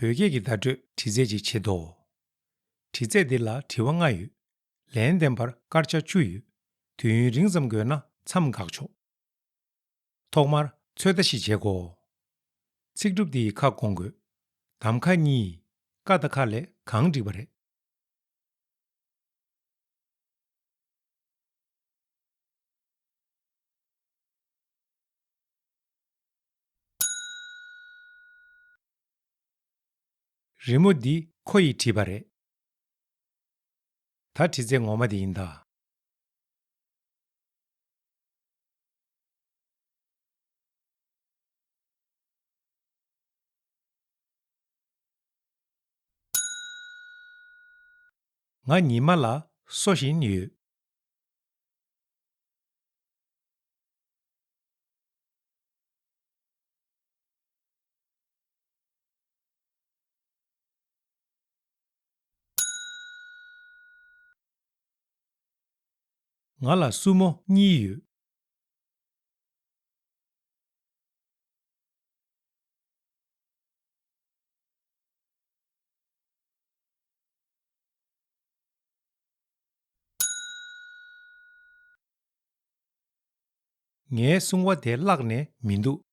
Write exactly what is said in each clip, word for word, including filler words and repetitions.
བོད་སྐད་ཀྱི་བརྡ་སྤྲོད་འདྲི་རྩད་ཅིག་བྱེད་དོ། འདྲི་རྩད་འདི་ལ་དྲི་བ་ལྔ་ཡོད། ལན་འདེབས་པར་སྐར་ཆ་བཅུ་ཡོད། དུས་ཡུན་རིང་ཙམ་དགོས་ན་མཚམས་འགག་ཆོག། ཐོག་མར་ཚོད་ལྟ་ཞིག་བྱེད་དགོས། ཚིག་གྲུབ་འདི་ཡི་ཁ་སྐོང་དགོས། གདམ་ཁ་གཉིས། ཀ་དང་ཁ་ལས་གང་འགྲིག་པ་རེད། རི་མོ་འདི་ཁོ་ཡིས་བྲིས་པ་རེད། ད་འདྲི་རྩད་ངོ་མ་འདི་ཡིན་ད། ང་ཉི་མ་ལ་སོ་བཞིན་ཡོད། ང་ལ་སྲུ་མོ་གཉིས་ཡོད། ངའི་སྲུང་བ་དེ་བརླགས་ནས་མི་འདུག།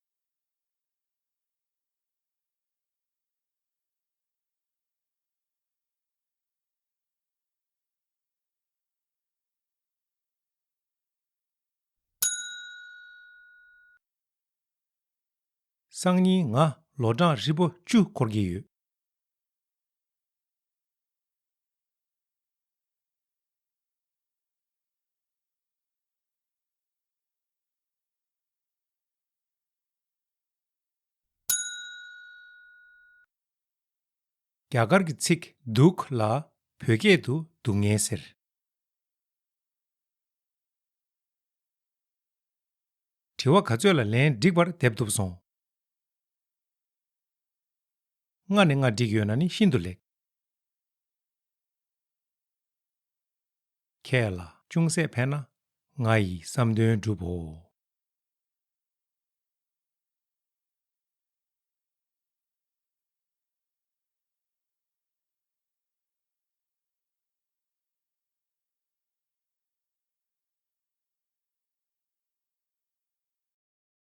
སང་ཉིན་ང་ལོ་གྲངས་ཧྲིལ་པོ་བཅུ་འཁོར་གྱི་ཡོད། རྒྱ་གར་གྱི་ཚིག་འདུག་ལ་བོད་སྐད་དུ་སྡུག་བསྔལ་ཟེར། དྲི་བ་ག་ཚོད་ལ་ལན་འགྲིག་པར་འདེབས་ཐུབ་སོང་། ལྔ་ནས་ལྔ་འགྲིག་ཡོད་ན་ནི་ཤིན་ཏུ་ལེགས། ཁྱེད་ལ་ཅུང་ཟད་ཕན་ན་ང་ཡི་བསམ་དོན་འགྲུབ་བོ།